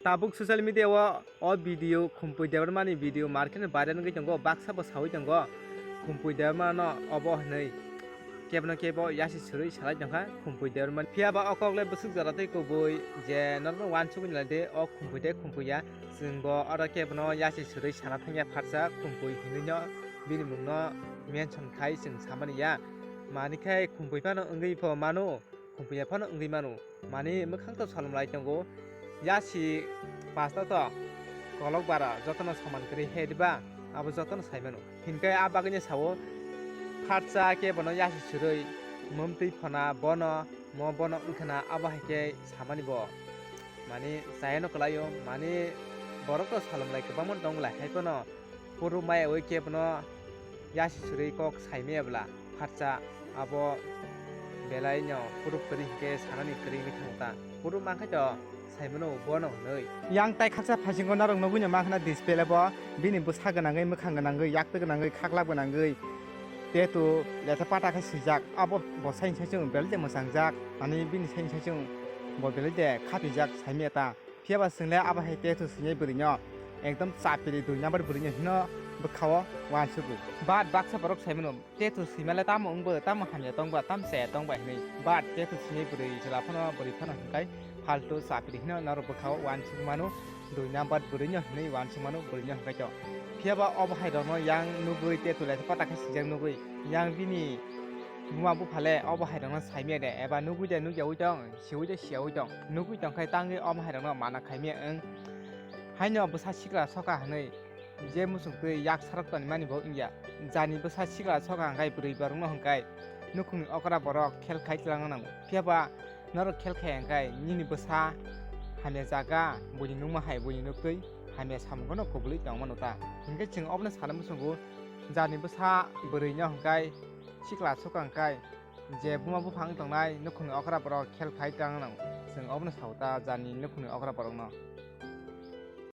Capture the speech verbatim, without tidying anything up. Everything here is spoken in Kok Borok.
Tabuk social media o o video Khumpui Debbarma ni video market ni viral wngwi tongo, baksa bo sawi tongo Khumpui Debbarma no obo hinwi kebno kebo yasi surwi salai tongkha Khumpui Debbarma. Phiya ba o kok le bwswk jora tei kubui je norokno wansugwi nai de o Khumpui de Khumpui ya, chwng bo oro kebno yasi surwi sana thangya pharsa Khumpui hinwi no bini mung no mention khai chwng samani ya, mani khai Khumpui phano wngwi pho mano. Khumpui ya phano wngwi mano. Mani mwkhang to salom lai tongo. Yasi pasta to kolok bara jotono soman kwrwi he diba, abo jotono sai mano. Hinkhe a bagwino sao, phatsa khe bono yasi surwi mumtwi phona bono, mo bono wngkhana abo hai khe samani bo. Mani chayano kwlaio, mani borok to salom lai kwbangma tong lai hai phano. Puru maya oi khe bono yasi surwi kok saimaya bwla phatsa abo belai no puru kwrwi hinkhe sanani kwrwi wngwi thango ta. Puru mankhe to saimano bono hwnwi. Yang tai khaksa phaisingko norok nugwi no mankha na display o bo bini bwsa gwnangwi, mwkhang gwnangwi, yaktwi gwnangwi, khaklap gwnangwi tattoo letha pata khe swijak. Abo bo saini saichung belai de mwchangjak, ani bini saini saichung bo belai de khapijak saimaya ta. Phiya ba chwng le abo hai tattoo swinai bwrwi no ekdom chapiri dui number bwrwi no hino bwkha o uansugo. But baksa borok sai mano tattoo swima le tamo wng bo, tamo hamya tong ba, tamo chaya tong ba hinwi. But tattoo swinai bwrwi chwla phano bwrwi phano hwnkhe faltu chapiri hino norok bwkha o uansuk mano, dui number bwrwi no hinwi uansuk mano bwrwi no hwnkhe to. Phiya ba obo hai rok no yang nugwi tattoo le pata khe swijak nugwi yang bini buma bupha le obo hai rok no saimaya de eba nugwi de nukyaui tong. Siwi de siyaui tong. Nugwi tongkhe tangwi omo hai rokno mana khaimya wng. Haino bwsa sikla soka hwnwi je muchungtwi yak sarok tonimani bo wngya. Jani bwsa sikla soka hwnkhe bwrwi borokno hwnkhe nukhungni okra borok khel khai twlangna nango. Phiya ba norok khel khai hwnkhe nini bwsa hamya jaga buini nukma hai buini nuktwi hamya samungono kubulwi tongmano ta. Hinkhe chwng obono sana muchungo jani bwsa bwrwino hwnkhe sikla soka hwnkhe je buma buphang tongnai nukhungni okra borok khel khai twlangna nango. Chwng obono sao ta jani nukhungni okra borokno.